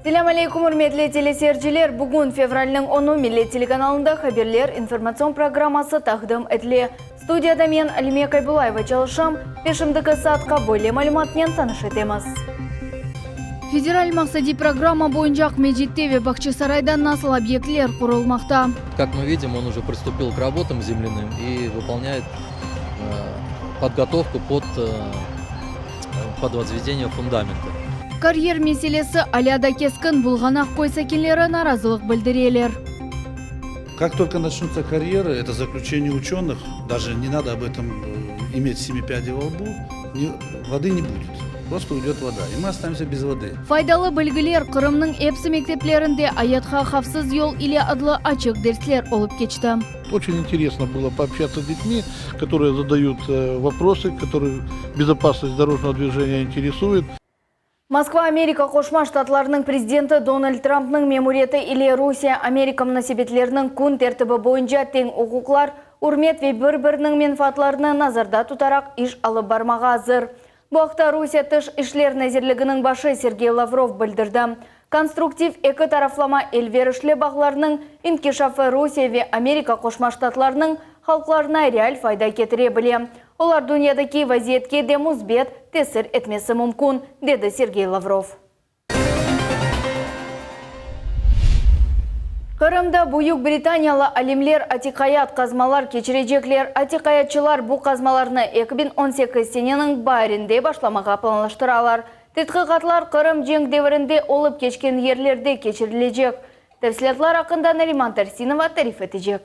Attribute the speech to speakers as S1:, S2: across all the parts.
S1: Selâm aleykum, ürmetli teleseyirciler! Bugün, fevralniñ onu, Millet telekanalında Haberler informatsion programması taqdim etile. Studiyada men, Alime Kaybulayeva çalışam ve şimdiki saatqa böyle malümatnen tanış etemiz. Federal maqsadiy programma boyunca Aqmescitte ve Bağçasarayda nasıl obyektler qurulmaqta?
S2: Kak mı vidim, on uje pristupil k rabotam zemlânım i vıpolnâet podgotovku pod pod vozvedeniye fundamenta.
S1: Karyer meselesi alâ da keskin, Bulğanaq köy sakinleri narazılıq bildireler.
S3: Kak tolko naçnutsa karyerı, eto zaklüçeniye uçenıh, daje ne nado ob etom imet semi pyadey vo lbu, vodı ne budet, prosto uydet voda, i mı ostanemsâ bez vodı.
S1: Faydalı bilgiler, Qırımnıñ episi mekteplerinde Ayatqa havfsız yol ile adlı açıq dersler olıp keçti.
S3: Oçün interesno bylo poobşatsâ s detmi, kotorıye zadayut voprosı, kotorıh bezopasnost dorojnogo dvijeniya interesuet.
S1: Moskva Amerika Qoşma Ştatlarınıñ prezidenti Donald Trampnıñ memuriyeti ile Rusiye-Amerika munasebetleriniñ kün tertibi boyunca teñ uquqlar, ürmet ve bir-biriniñ menfaatlarını nazarda tutaraq iş alıp barmağa azır. Bu aqta Rusiye Tış işler nazirliginiñ başı Sergey Lavrov bildirdi. Konstruktiv eki taraflama elverişli bağlarnıñ inkişafı Rusiye ve Amerika Qoşma Ştatlarınıñ halqlarına real fayda ketire bile. Olar dünyadaki vaziyetke de müsbet tesir etmesi mümkün, dedi Sergey Lavrov. Qırımda Büyük Britaniyalı alimler atiqayat qazmalar keçirecekler. Atiqayatçılar bu qazmalarnı 2018 seneniñ baarinde başlamağa planlaştıralar. Tedqiqatlar Qırım cenk devirinde olıp keçken yerlerde keçirilecek. Tafsilâtlar aqqında Nariman Tarsinova tarif etecek.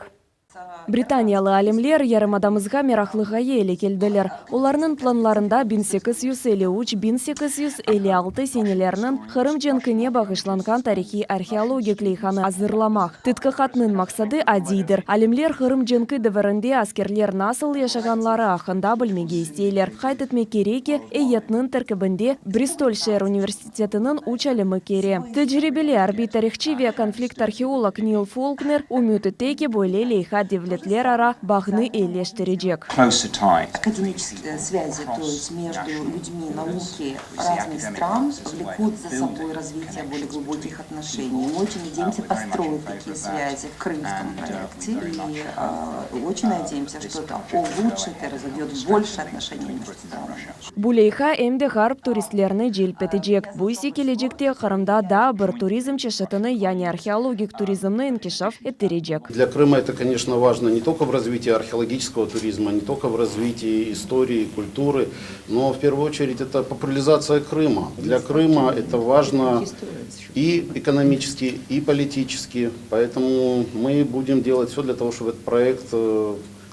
S4: Britaniyalı alimler yarımadamızğa meraqlı ğaye ile keldiler. Olarnıñ planlarında 1853, 1856 seneleriniñ Qırım cenkine bağışlanğan tarihiy-arheologik leyhanı azırlamaq. Tedqiqatnıñ maqsadı adiydir, alimler Qırım cenki devirinde askerler nasıl yaşağanları aqqında bilmege isteyler. Qayd etmek kerek ki, eyyetniñ terkibinde Bristol şeer universitetiniñ üç alimi kire. Tecribeli arbiy tarihçı ve konflikt-arheolog Nil Folkner ümüt ete ki, böyle leyha devletlerara bağnı eyileştirecek.
S5: Akademiçeskiye svâzi, to est mejdu lüdmi nauki raznih stran, vlekut za sobой razvitiye bolее glubokih otnoşeniy. Mı oçen nadeyemsâ postroit takiye svâzi v krımskom proekte i oçen nadeyemsâ, çto eto ulutşit i razov'yot bolşe otnoşeniy mejdu stranami.
S4: Bu leyha em de ğarp turistlerini celp etecek, bu ise kelecekte Qırımda daa bir turizm çeşitini, yani arheologik turizmni inkişaf ettirecek.
S3: Для Крыма это, конечно, важно не только в развитии археологического туризма, не только в развитии истории, культуры, но в первую очередь это популяризация Крыма. Для Крыма это важно и экономически, и политически, поэтому мы будем делать все для того, чтобы этот проект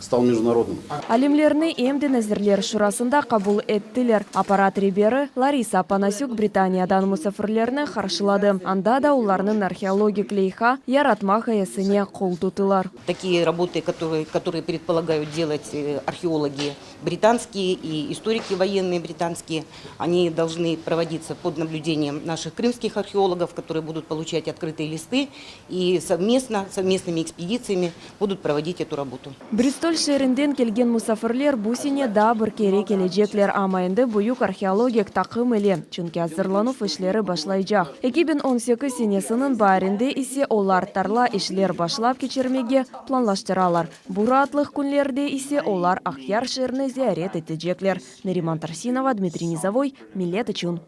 S3: stal mejdunarodnım.
S4: Alimlerni em de Nazirler Şurasında qabul ettiler. Apparat reberi Larisa Opanasük Britaniyadan musafirlerni qarşıladı. Anda da olarnıñ arheologik leyha yaratmaq ğayesine qol tutılar.
S6: Takiye rabotı, kotorıye predpolagayut delat arheologi britanskiye i istoriki voyennıye britanskiye, oni dolžnı provoditsâ pod nablüdeniyem naših krımskih arheologov, kotorıye budut poluçat otkrıtıye listy i sovmestno, sovmestnımi ekspeditsiyami budut provodit etu rabotu.
S4: Bristol şeerinden kelgen musafirler bu sene daa bir kere kelecekler, amma endi büyük arheologik taqım ile, çünki azırlanuv işleri başlaycaq. 2018 senesiniñ baarinde ise olar tarla işler başlap keçirmege planlaştıralar. Bu raatlıq künlerde ise olar Aqyar şeerini ziyaret etecekler. Neriman Tarsinova, Dmitriy Nizovoy, Millet içün.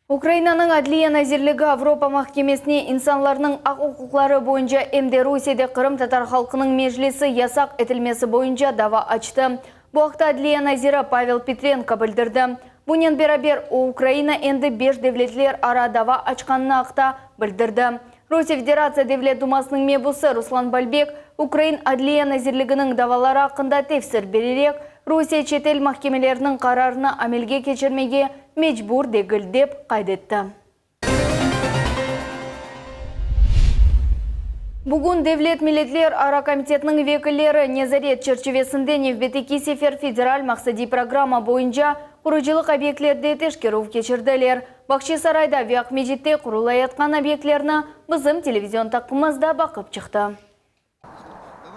S1: Ukrainanıñ Adliye nazirligi Avropa mahkemesine insanlarnıñ aq-uquqları boyunca em de Rusiyede qırımtatar halqınıñ Meclisi yasaq etilmesi boyunca dava açtı. Bu aqta Adliye naziri Pavel Petrenko bildirdi. Bunen beraber, o, Ukraina endi beş devletlerara dava açqanını aqta bildirdi. Rusiye Federatsiya Devlet Dumasınıñ mebusı Ruslan Balbek Ukrain Adliye nazirliginiñ davaları aqqında tefsir bererek, Rusiye çetel mahkemeleriniñ qararını amelge keçirmege mecbur degil, dep qayd etti. Bugün Devlet milletlerara komitetiniñ vekilleri nezaret çerçivesinde nevbetteki sefer federal maqsadiy programma boyunca qurucılıq obyektlerde teşkerüv keçirdiler. Bağçasarayda ve Aqmescitte qurulayatqan obyektlerni bizim televizion taqımımız da baqıp çıqtı.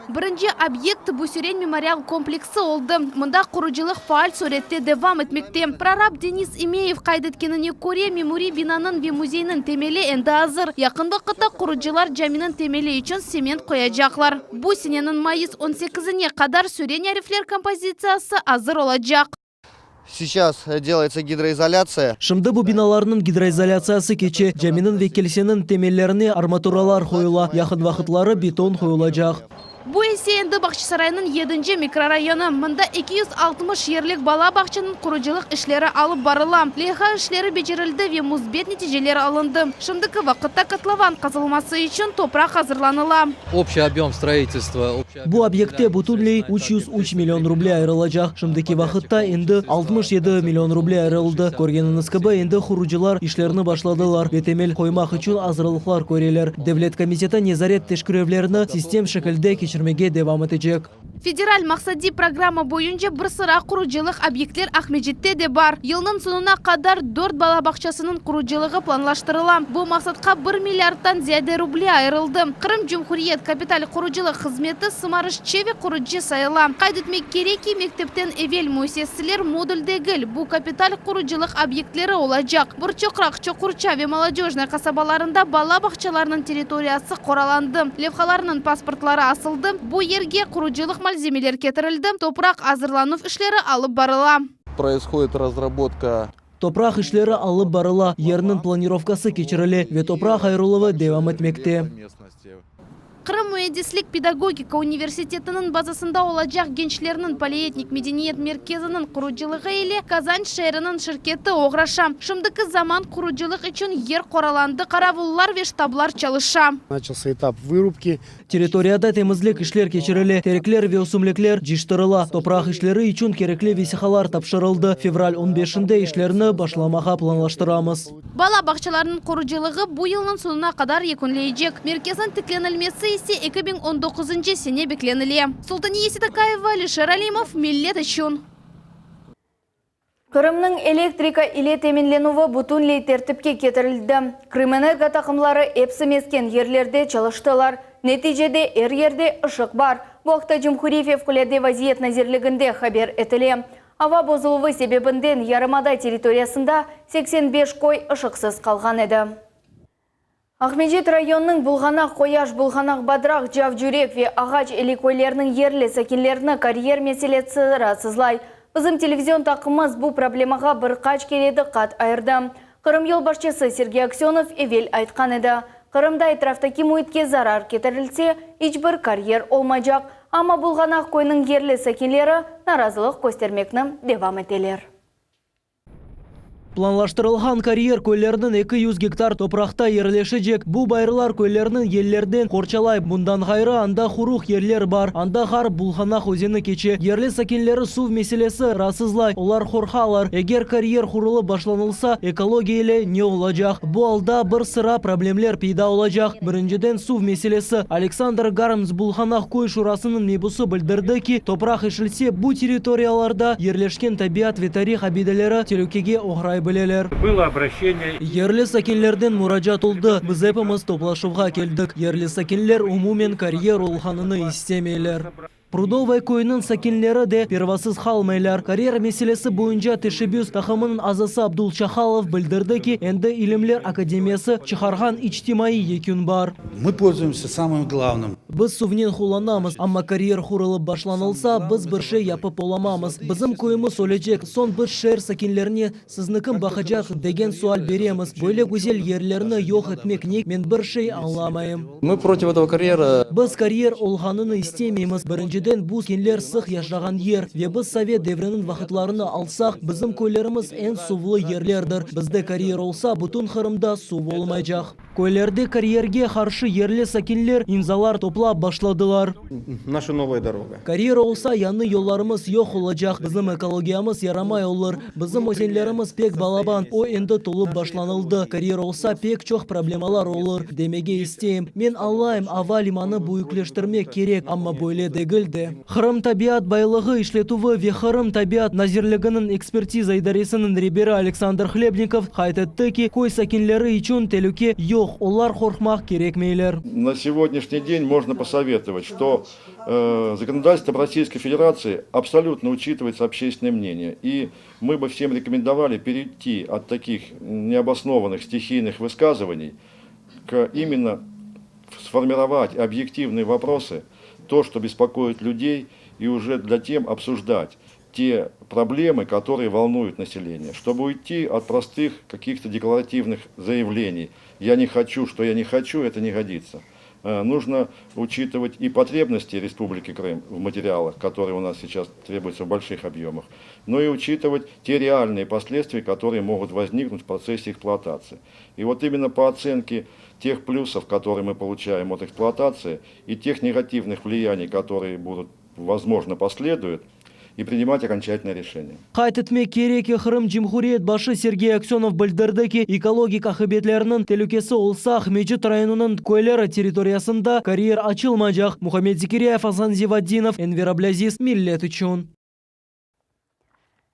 S7: Birinci obyekt bu Süren memorial kompleksi oldı. Mında qurucılıq faal sürette devam etmekte. Prorab Denis İmeyev qayd etkenine köre, memuriy binanıñ ve müzeyniñ temeli endi azır. Yaqın vaqıtta qurucılar caminiñ temeli içün sement qoyacaqlar. Bu seneniñ mayıs on sekizine qadar Süren arifler kompozitsiyası azır olacaq.
S8: Seyças delается gidroizolâtsiya.
S9: Şimdi bu binalarnıñ gidroizolâtsiyası keçe, caminiñ ve kilseniñ temellerine armaturalar qoyula, yaqın vaqıtları beton qoyulacaq.
S7: Bu ise endi Bağçasaraynıñ yedinci mikrorayonı. Mında 260 yerlik bala bağçanıñ qurucılıq işleri alıp barıla. Leyha işleri becerildi ve müsbet neticeler alındı. Şimdiki vaqıtta kotlovan qazılması içün topraq azırlanıla.
S2: Общий объем строительства.
S9: Bu obyektte bütünley 303 million ruble ayırılacaq. Şimdiki vaqıtta endi 67 million ruble ayırıldı. Körgeniñiz kibi, endi qurucılar işlerni başladılar ve temel qoymaq içün azırlıqlar köreler. Devlet komiteti nezaret teşkerüvlerini sistem şekilde keçirmege devam etecek.
S7: Federal maqsadiy programma boyunca bir sıra qurucılıq obyektler Aqmescitte de bar. Yılnıñ soñuna qadar dört bala bağçasınıñ qurucılığı planlaştırıla. Bu maqsatqa bir milliardtan ziyade ruble ayırıldı. Qırım Cumhuriyet kapital qurucılıq hızmeti sımarışçı ve qurucı sayıla. Qayd etmek kerek ki, mektepten evel müessesler modul degil, bu kapital qurucılıq obyektleri olacaq. Borçoqraq, Çoqurça ve Molodöjnoye qasabalarında bala bağçalarınıñ territoriyası qoralandı, levhalarnıñ pasportları asıldı, bu yerge qurucılıq malzemeler ketirildi, topraq azırlanuv işleri alıp barıla.
S10: Proishodit razrabotka.
S9: Topraq işleri alıp barıla, yerniñ planirovkası keçirile ve topraq ayırıluvı devam etmekte.
S7: Qırım müendislik pedagogika universitetiniñ bazasında olacaq gençlerniñ polietnik medeniyet merkeziniñ qurucılığı ile Kazan şeeriniñ şirketi oğraşa. Şimdiki zaman qurucılıq içün yer qoralandı, qaravullar ve ştablar çalışa.
S11: Načalsâ etap vırubki.
S9: Territoriyada temizlik işler keçirile, terekler ve ösümlikler cıyıştırıla, topraq işleri içün kerekli vesiqalar tapşırıldı. Fevral on beşinde işlerni başlamağa planlaştıramız.
S7: Bala bağçalarınıñ qurucılığı bu yılnıñ soñuna qadar yekünleycek, merkezniñ tiklenilmesi ise 2019-ncı sene beklenile. Sultaniye Seytakayeva, Alişer Alimov, Millet içün.
S1: Qırımnıñ elektrika ile teminlenüvi bütünley tertipke ketirildi. Krımenergo taqımları epsi mesken yerlerde çalıştılar. Neticede er yerde ışıq bar. Bu aqta Cumhuriy Fevqulâde vaziyet nazirliginde haber etile. Ava bozuluvı sebebinden yarımada territoriyasında 85 köy ışıqsız qalğan edi. Aqmescit rayonınıñ Bulğanaq Qoyaş, Bulğanaq Badraq, Cavcürek ve Ağaç Eli köyleriniñ yerli sakinlerini karyer meselesi raatsızlay. Bizim televizion taqımımız bu problemağa bir qaç kere diqqat ayırdı. Qırım yolbaşçısı Sergey Aksönov evel aytqan edi, Qırımda etraftaki müitke zarar ketirilse, iç bir karyer olmaycaq. Amma Bulğanaq köyüniñ yerli sakinleri narazılıq köstermekni devam eteler.
S9: Planlaştırılğan karyer köylerniñ 200 gektar topraqta yerleşecek. Bu bayırlar köylerni yellerden qorçalay. Bundan ğayrı, anda quruq yerler bar, anda Ğarp Bulğanaq özeni keçe. Yerli sakinleri suv meselesi raatsızlay, olar qorqalar, eger karyer qurulıp başlanılsa, ekologiya ile ne olacaq? Bu alda bir sıra problemler peyda olacaq. Birinciden, suv meselesi. Aleksandr Garms Bulğanaq köy şurasınıñ mebusı bildirdi ki, topraq eşilse, bu territoriyalarda yerleşken tabiat ve tarih abideleri telükege oğray bileler. Yerli sakinlerden muracaat oldı, biz epimiz toplaşuvğa keldik. Yerli sakinler umumen karyer olğanını istemeyler. Prudovaya köyüniñ sakinleri de pervasız qalmaylar. Karyer meselesi boyunca teşebbüs taqımınıñ azası Abdul Çahalov bildirdi ki, endi İlimler akademiyası çıqarğan içtimaiy yekün bar.
S12: Mı polzuyemsâ samım glavnım.
S9: Biz suvnen qullanamız, amma karyer qurulıp başlanılsa, biz bir şey yapıp olamamız. Bizim köyümiz ölecek soñ biz şeer sakinlerine Sizni kim baqacaq? degen sual beremiz. Böyle güzel yerlerni yoq etmek ne, men bir şey añlamayım.
S2: Mı protiv etogo karyera.
S9: Biz karyer olğanını istemeymiz. Birinciden, bu sakinler sıq yaşağan yer. Ve biz sovet devriniñ vaqıtlarını alsaq, bizim köylerimiz eñ suvlı yerlerdir. Bizde karyer olsa, bütün Qırımda suv olmaycaq. Köylerde karyerge qarşı yerli sakinler imzalar toplap başladılar.
S13: Naşa novaya doroga.
S9: Karyer olsa, yañı yollarımız yoq olacaq, bizim ekologiyamız yaramay olur. Bizim özenlerimiz pek balaban, o endi tolıp başlanıldı. Karyer olsa, pek çoq problemalar olur, demege isteyim. Men añlayım, ava limanı büyükleştirmek kerek, amma böyle degil. elde. Qırım tabiat baylığı işletüvi ve Qırım tabiat nazirliginiñ ekspertiza idaresiniñ reberi Aleksandr Hlebnikov qayd etti ki, köy sakinleri içün telüke yoq, olar qorqmaq kerekmeyler.
S14: На сегодняшний день можно посоветовать, что законодательством Российской Федерации абсолютно учитывается общественное мнение. И мы бы всем рекомендовали перейти от таких необоснованных стихийных высказываний к именно сформировать объективные вопросы, то, что беспокоит людей, и уже для тем обсуждать те проблемы, которые волнуют население, чтобы уйти от простых каких-то декларативных заявлений. Я не хочу, что я не хочу, это не годится. Нужно учитывать и потребности Республики Крым в материалах, которые у нас сейчас требуются в больших объемах, но и учитывать те реальные последствия, которые могут возникнуть в процессе эксплуатации. И вот именно по оценке тех плюсов, которые мы получаем от эксплуатации, и тех негативных влияний, которые будут, возможно, последуют, и принимать окончательное решение.
S9: Qayd etmek kerek ki, Qırım Cumhuriyet başı Sergey Aksönov bildirdi ki, ekologik aqibetlerniñ telükesi olsa, Aqmescit rayonınıñ köyleri territoriyasında karyer açılmaycaq. Muhammed Zekiryayev, Asan Zivadinov, Enver Ablâziz, Millet içün.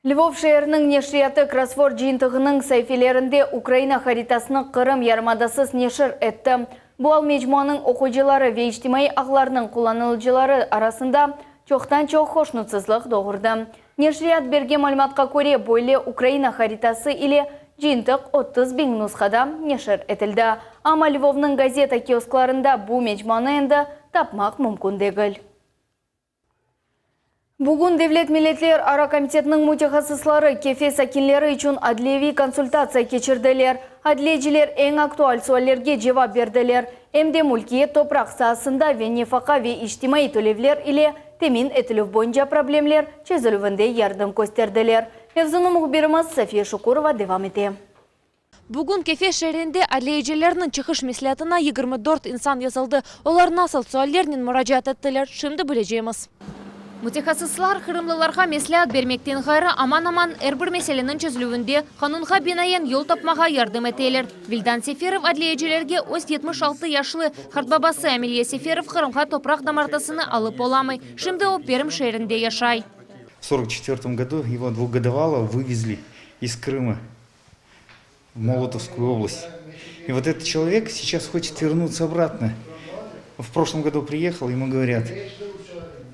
S1: Lvov şeeriniñ neşriyatı krossvord cıyıntığınıñ saifelerinde Ukraina haritasını Qırım yarımadasız neşir etti. Bu al mecmuanıñ oquyıcıları ve içtimaiy ağlarnıñ qullanıcıları arasında çoqtan-çoq hoşnutsızlıq doğurdı. Neşriyat bergen malümatqa köre, böyle Ukraina haritası ile cıyıntıq 30 biñ nushada neşir etildi. Amma Lvovnıñ gazeta kiosklarında bu mecmuanı endi tapmaq mümkün degil. Bugün Devlet milletlerara komitetiniñ mütehassısları Kefe sakinleri içün adliyeviy konsultatsiya keçirdiler. Adliyeciler eñ aktual suallerge cevap berdiler. Em de mülkiyet topraq saasında ve nefaqa ve içtimaiy tölevler ile temin etilüv boyunca problemler çezilüvinde yardım kösterdiler. Mevzunı mühbirimiz Safiye Şukurova devam ete.
S7: Bugün Kefe şeerinde adliyecilerniñ çıqış mesleatına 24 insan yazıldı. Olar nasıl suallernen muracaat ettiler, şimdi bilecekmiz. Mütehassıslar qırımlılarğa mesleat bermekten ğayrı aman-aman er bir meseleniñ çezilüvinde qanunğa binaen yol tapmağa yardım eteler. Vildan Seferov adliyecilerge öz 76 yaşlı qartbabası Ameliya Seferov Qırımğa topraq damartısını alıp olamay. Şimdi o Perm şeerinde yaşay.
S12: В 1944 году его двухгодовалого вывезли из Крыма в Молотовскую область. И вот этот человек сейчас хочет вернуться обратно. В прошлом году приехал, ему говорят,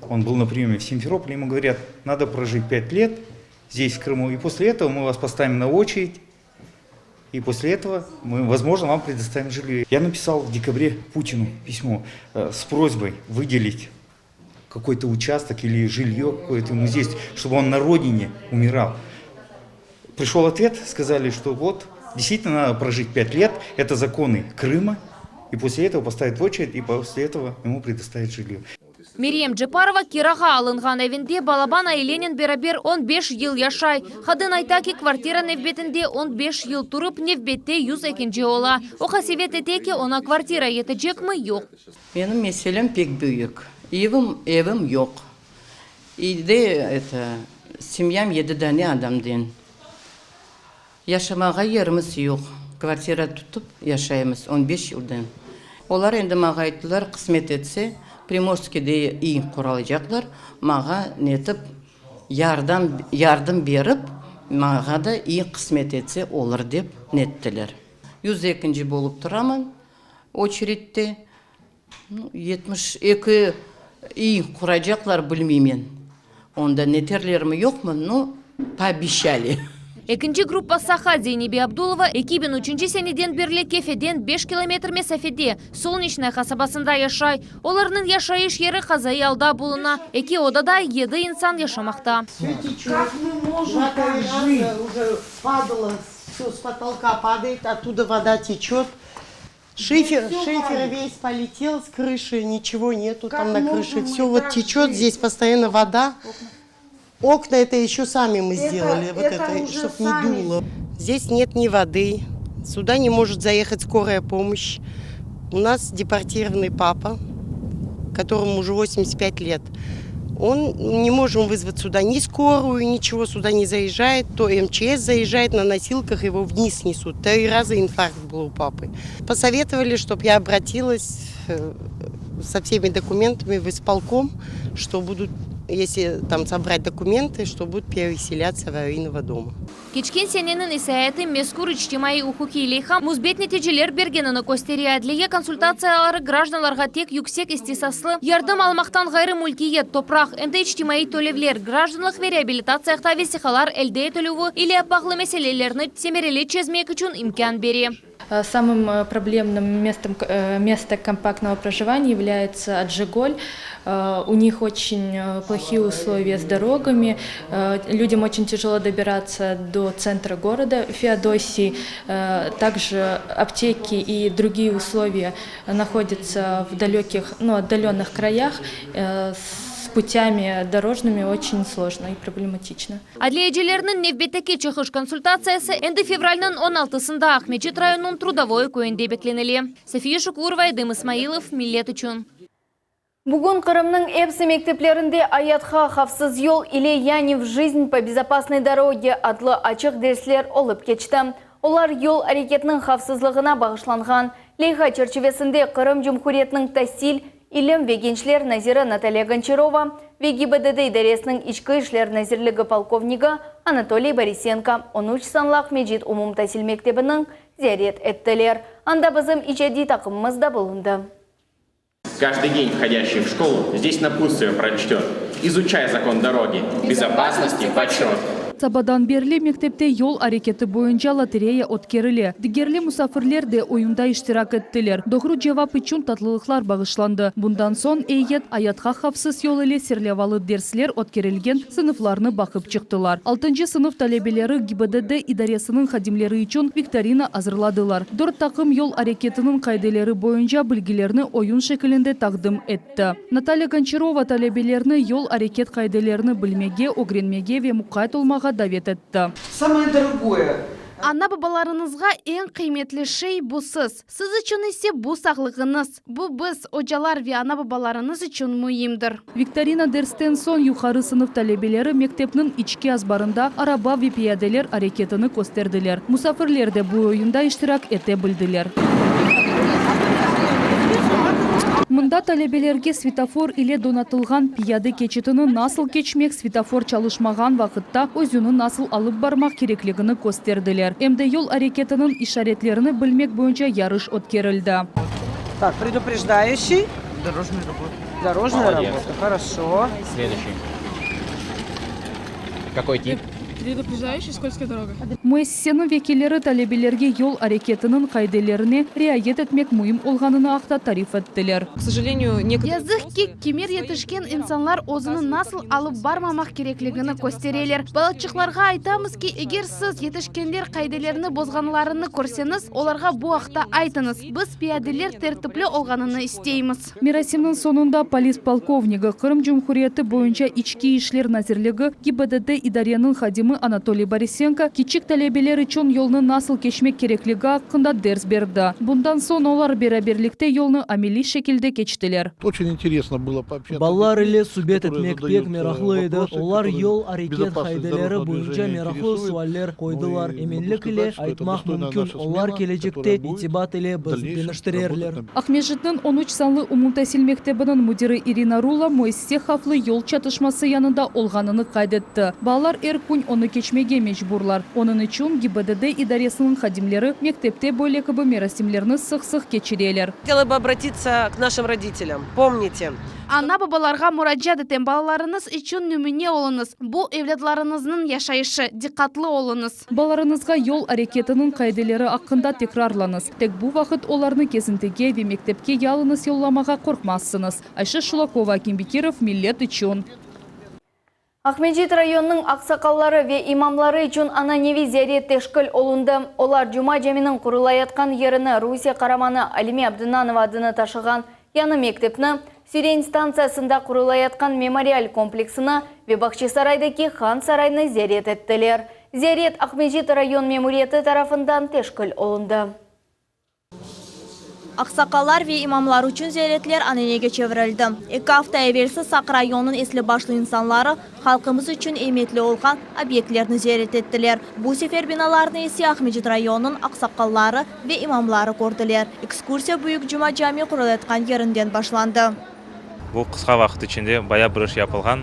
S12: он был на приеме в Симферополе, ему говорят, надо прожить пять лет здесь, в Крыму, и после этого мы вас поставим на очередь, и после этого мы, возможно, вам предоставим жилье. Я написал в декабре Путину письмо с просьбой выделить какой-то участок или жилье какое-то ему здесь, чтобы он на родине умирал. Пришел ответ, сказали, что вот, действительно надо прожить пять лет, это законы Крыма, и после этого поставят в очередь, и после этого ему предоставят жилье.
S7: Мерьем Джепарова kirağa alınğan evinde balaban ailenen beraber 15 yıl yaşay. Qadın ayta ki kvartira nevbetinde 15 yıl turıp nevbette 102 ola. O qasevet ete ki oña kvartira yetecekmi yoq.
S15: Menim meselem pek büyük. Evim, evim yoq. Evde это, семьям yedi dane adamdan. Yaşamağa yerimiz yoq. Kvartira tutıp yaşaymız 15 yıldan. Olar endi maña ayttılar, qısmet etse, Primorskiyde üy quracaqlar, maña netip yardım, yardım berip, maña da üy qısmet etse olur dep nettiler. 102 bolıp turaman очередьте. Ну, 72 üy quracaqlar bilmeymen. Onda neterlermi yoqmı, но пообещали.
S7: Ekinci gruppa Saha Zeynebi Abdulova 2003 seneden berli Kefeden 5 kilometr mesafede Solneçnaya qasabasında yaşay. Olarnıñ yaşayış yeri qazaiy alda buluna. Eki odada 7 insan yaşamaqta.
S16: Как мы можем так жить? Уже падало, все с потолка падает, оттуда вода течет. Шифер, шифер весь полетел с крыши, ничего нету там на крыше. Все вот течет, здесь постоянно вода. Окна это еще сами мы сделали, вот это, чтобы не дуло. Здесь нет ни воды, сюда не может заехать скорая помощь. У нас депортированный папа, которому уже 85 лет. Он не можем вызвать сюда ни скорую, ничего сюда не заезжает. То МЧС заезжает на носилках, его вниз несут. Три раза инфаркт был у папы. Посоветовали, чтобы я обратилась э, Со всеми документами в исполком, что будут, если там собрать документы, что будут переселяться в аварийного дома.
S17: Keçken seneniñ isaatı mezkür içtimaiy-uquqiy leyha müsbet neticeler bergenini köstere. Adliye konsultatsiyaları grajdanlarğa tek yüksek ihtisaslı yardım almaqtan ğayrı mülkiyet, topraq, em de içtimaiy tölevler, grajdanlıq ve reabilitatsiya aqta vesiqalar elde etilüvi ile bağlı meselelerni semereli çezmek içün imkân bere.
S18: Самым проблемным местом место компактного проживания является Аджиголь. У них очень плохие условия с дорогами. Людям очень тяжело добираться до центра города Феодосии. Также аптеки и другие условия находятся в далеких, ну, отдаленных краях. С путями дорожными очень сложно и проблематично.
S17: Adliyecilerniñ nevbetteki çıqış konsultatsiyası endi fevralniñ 16sında Aqmescit rayonınıñ Trudovoy köyünde beklenile. Safiye Şukurova, Edem İsmailov, Millet içün.
S1: Bugün Qırımnıñ episi mekteplerinde Ayatqa havfsız yol ile yani В жизнь по безопасной дороге adlı açıq dersler olıp keçti. Olar yol areketiniñ havfsızlığına bağışlanğan. Leyha çerçivesinde Qırım Cumhuriyetiniñ tasil, ilim ve gençler naziri Natalya Gonçarova ve GİBDD idaresiniñ İçki işler nazirligi polkovnigi Anatoliy Borisenko 13 sanlı Aqmescit umumtasil mektebiniñ ziyaret ettiler. Anda bizim icadiy taqımımız da bulundı.
S19: Каждый день, входящий в школу, здесь напутствие прочтет. Изучай закон дороги, безопасности почет.
S20: Sabadan berli mektepte yol areketi boyunca lotereya ötkerile. Degerli musafirler de oyunda iştirak ettiler. Doğru cevap içün tatlılıqlar bağışlandı. Bundan soñ eyyet Ayatqa havfsız yol ile serlevalı dersler ötkerilgen sınıflarnı baqıp çıqtılar. Altıncı sınıf talebeleri GİBDD idaresiniñ hadimleri içün viktorina azırladılar. Dört taqım yol areketiniñ qaideleri boyunca bilgilerni oyun şekilinde taqdim etti. Natalya Gonçarova talebelerni yol areket qaidelerini bilmege, ögrenmege ve muqayt olmağa davet etti.
S21: Самое дорогое.
S7: Ana-babalarıñızğa eñ qıymetli şey bu siz. Siz içün ise bu sağlığıñız. Bu biz, ocalar ve ana-babalarıñız içün müimdir.
S20: Viktorina dersten soñ yuqarı sınıf talebeleri mektepniñ içki azbarında araba ve piyadeler areketini kösterdiler. Musafirler de bu oyunda iştirak ete bildiler. Mında talebelerge svetofor ile donatılğan piyade keçitini nasıl keçmek, svetofor çalışmağan vaqıtta özüni nasıl alıp barmaq kerekligini kösterdiler. Em de yol areketiniñ işaretlerini bilmek boyunca yarış ötkerildi.
S21: Так, предупреждающий.
S22: Дорожная работа.
S21: Дорожная
S19: Молодец.
S21: работа, хорошо.
S19: Следующий. Какой тип?
S22: Предупреждающий скользкая дорога.
S20: Müessiseniñ vekilleri talebelerge yol areketiniñ qaidelerine riayet etmek müim olğanını aqta tarif ettiler.
S22: К сожалению, некоторые
S7: Yazıq ki, kimer yetişken insanlar özüni nasıl alıp barmamaq kerekligini köstereler. Balaçıqlarğa aytamız ki, eger siz yetişkenler qaidelerni bozğanlarını körseñiz, olarğa bu aqta aytıñız. Biz piyadeler tertipli olğanını isteymiz.
S20: Merasimniñ soñunda polis polkovnigi, Qırım Cumhuriyeti boyunca İçki işler nazirligi GİBDD idareniñ hadimi Anatoliy Borisenko kiçik talebeler içün yolnı nasıl keçmek kerekligi aqqında ders berdi. Bundan soñ olar beraberlikte yolnı ameliy şekilde keçtiler.
S11: Очень интересно было пообщаться.
S9: Balalar ile subet etmek pek meraqlı edi. Olar yol areket qaideleri boyunca meraqlı sualler qoydılar. Eminlik ile aytmaq mümkün, olar kelecekte itibat ile bizni deñiştirirler.
S20: Aqmescitniñ 13 sanlı umumtasil mektebiniñ müdiri İrina Rula müessise havflı yol çatışması yanında olğanını qayd etti. Balalar er kün onı keçmege mecburlar. Onıñ içün GİBDD idaresiniñ hadimleri mektepte böyle kibi merasimlerni sıq-sıq keçireler.
S21: Хотела бы обратиться к нашим родителям. Помните,
S7: Ana-babalarğa muracaat etem, balalarıñız içün nümüne oluñız. Bu evlâtlarıñıznıñ yaşayışı. Diqqatlı oluñız.
S20: Balalarıñızğa yol areketiniñ qaideleri aqqında tekrarlañız. Tek bu vaqıt olarnı kezintige ve mektepke yalıñız yollamağa qorqmazsıñız. Ayşe Şulakova, Akim Bekirov, Millet içün.
S1: Aqmescit rayonınıñ aqsaqalları ve imamları içün ananeviy ziyaret teşkil olundı. Olar Cuma caminiñ qurulayatqan yerini, Rusiye qaramanı Alime Abdunanova adını taşığan yañı mektepni, Süren stantsiyasında qurulayatqan memorial kompleksini ve Bağçasaraydaki Han saraynı ziyaret ettiler. Ziyaret Aqmescit rayon memuriyeti tarafından teşkil olundı.
S3: Aqsaqallar ve imamlar içün ziyaretler ananege çevirildi. Eki afta evelsi Saq rayonınıñ esli-başlı insanları halqımız içün emiyetli olğan obyektlerni ziyaret ettiler. Bu sefer binalarnı ise Aqmescit rayonınıñ aqsaqalları ve imamları kördiler. Ekskursiya Büyük Cuma cami qurulayatqan yerinden başlandı.
S5: Bu qısqa vaqıt içinde bayağı bir iş yapılğan.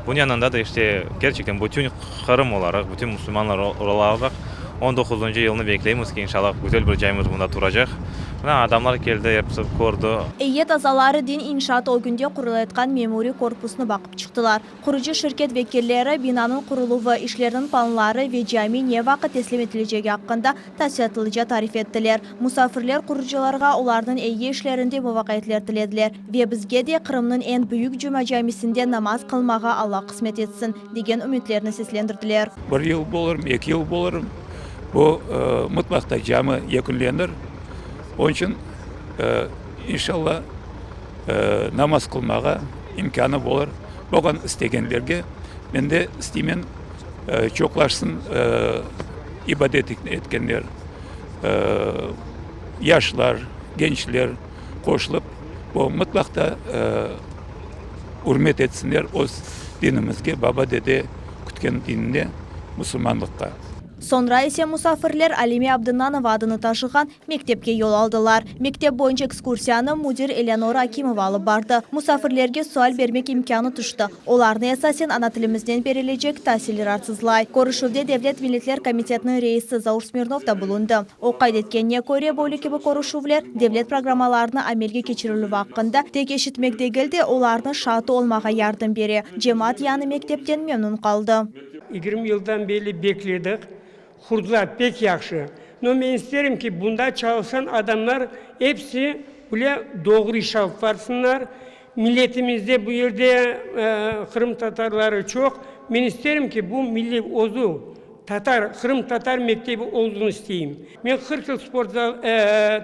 S5: Bunıñ yanında da işte kerçekten bütün Qırım olaraq, bütün musulmanlar olaraq on doquzıncı yılnı bekleymiz ki, inşallah güzel bir camimiz mında turacaq. Mına adamlar keldi, episi kördi.
S3: Eyyet azaları din inşaatı ögünde qurulayatqan memuriy korpusnı baqıp çıqtılar. Qurucı şirket vekilleri binanıñ quruluvı, işlerniñ planları ve cami ne vaqıt teslim etilecegi aqqında tafsilâtlıca tarif ettiler. Musafirler qurucılarğa olarnıñ eyi işlerinde muvafaqiyetler tilediler ve bizge de Qırımnıñ eñ büyük Cuma camisinde namaz qılmağa Alla qısmet etsin, degen ümütlerini seslendirdiler.
S23: Bir yıl bolurmı, eki yıl bolurmı, bu mıtlaq da cami yekünlenir. Onıñ içün, inşalla, namaz qılmağa imkânı bolur. Boğan istegenlerge men de isteymen, çoqlaşsın ibadet etkenler, yaşlar, gençler qoşulıp, bu mıtlaq da ürmet etsinler öz dinimizge, baba-dede kütken dinine, musulmanlıqqa.
S3: Soñra ise musafirler Alime Abdınanova adını taşığan Mektepke yol aldılar. Mektep boyunca ekskursiyanı müdir Eleonora Akimova alıp bardı. Musafirlerge sual bermek imkânı tüşti. Olarnı esasen ana tilimizden berilecek tasil raatsızlay. Körüşüvde Devlet milletler komitetiniñ reisi Zaur Smirnov da bulundı. O qayd etkenine köre, böyle kibi körüşüvler devlet programmalarını amelge keçirilüvi aqqında tek eşitmek degil de, olarnıñ şaatı olmağa yardım bere. Cemaat yañı mektepten memnün qaldı.
S24: 20 yıldan berli bekledik. Qurdılar, pek yahşı. No, men isterim ki, bunda çalışan adamlar episi bile doğru iş alıp barsınlar. Milletimizde bu yerde qırımtatarları çoq. Men isterim ki, bu milliy özü tatar, qırımtatar mektebi olsun isteyim. Men 40 yıl sport zal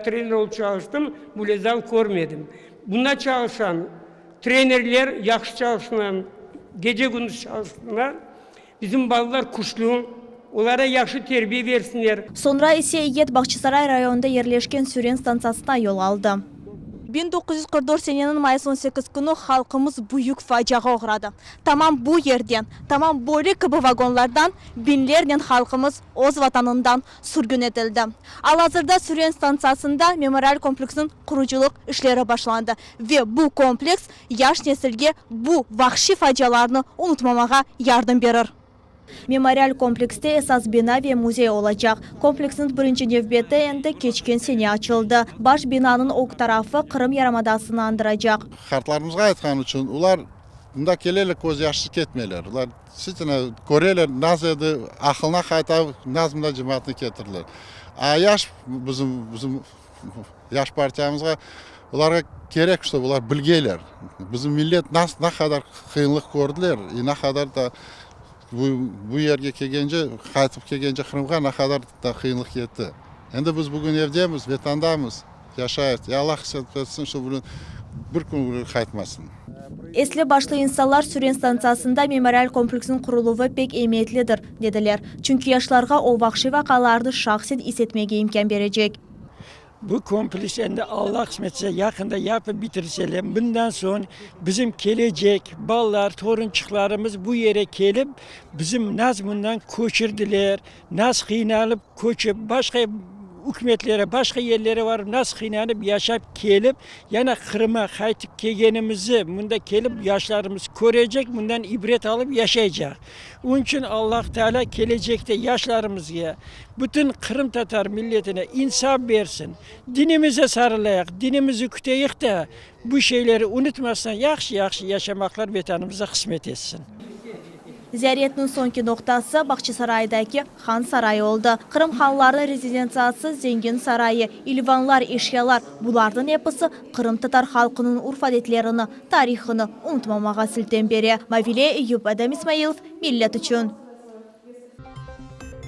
S24: treneri olıp çalıştım, böyle zal körmedim. Bunda çalışan trenerler yahşı çalışsınlar, gece-gündüz çalışsınlar. Bizim balalar küçlü, olara yahşı terbiye bersinler.
S3: Soñra ise eyyet Bağçasaray rayonında yerleşken Süren stantsiyasına yol aldı. 1944 seneniñ mayıs 18 künü halqımız büyük faciağa oğradı. Tamam bu yerden, tamam böyle kibi vagonlardan biñlernen halqımız öz vatanından sürgün etildi. Al-azırda Süren stantsiyasında memorial kompleksniñ qurucılıq işleri başlandı ve bu kompleks Yaş nesilge bu vahşiy facialarnı unutmamağa yardım berir. Memorial komplekste esas bina ve müzey olacaq. Kompleksniñ birinci nevbeti endi keçken sene açıldı. Baş binanıñ ög tarafı Qırım yarımadasını añdıracaq.
S11: Qartlarımızğa aytqan içün, olar mında keleler, köz yaşsız ketmeyler. Olar действительно köreler, naz edi, aqılına qayta, naz mında cemaatnı ketirdiler. A yaş bizim, bizim Yaş partiyamızğa olarğa kerek, ştob olar bilgeyler, bizim millet nas na qadar qıyınlıq kördiler i na qadar da bu bu yerge kelgence, qaytıp kelgence Qırımğa na qadar da qıyınlıq yetti. Endi biz bugün evdemiz, Vetandamız, yaşayıq. Ya Allah qısmet etsin, ştob bir kün qaytmasın.
S3: Esli-başlı insanlar Süren stantsiyasında memorial kompleksniñ quruluvı pek emiyetlidir, dediler. Çünki yaşlarğa o vahşiy vaqialarnı şahsen is etmege imkân berecek.
S25: Bu kompleks endi Alla qısmet etse yaqında yapıp bitirseler, bundan soñ bizim kelecek balalar, torunçıqlarımız bu yere kelip, bizim naz bundan köçürdiler, naz qıynalıp köçip başqa ükümetlere, başqa yerlere barıp naz qıynanıp yaşap kelip, yana Qırıma qaytıp kelgenimizi mında kelip yaşlarımız körecek, bundan ibret alıp yaşaycaq. Onıñ içün Allah Teala kelecekte yaşlarımızğa, bütün qırımtatar milletine insaf bersin. Dinimize sarılayıq, dinimizi küteyik de, bu şeyleri unutmasdan yahşı-yahşı yaşamaqlar Vetanımıza qısmet etsin.
S3: Ziyaretniñ soñki noqtası Bağçasaraydaki Han sarayı oldı. Qırım hanlarınıñ rezidentsiyası, zengin sarayı, ilvanlar, eşyalar, bularnıñ episi qırımtatar halqınıñ urf-adetlerini, tarihını unutmamağa siltem bere. Mavile Eyüp, Edem İsmailov, Millet içün.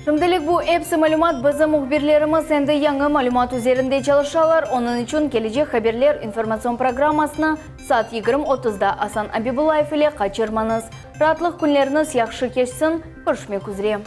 S1: Şimdilik bu epsi malümat, bizim mühbirlerimiz endi yañı malümat üzerinde çalışalar, onıñ içün kelecek haberler informatsion programmasını saat 20:30da Asan Abibullayev ile qaçırmañız. Raatlıq künleriñiz yahşı keçsin, körüşmek üzre.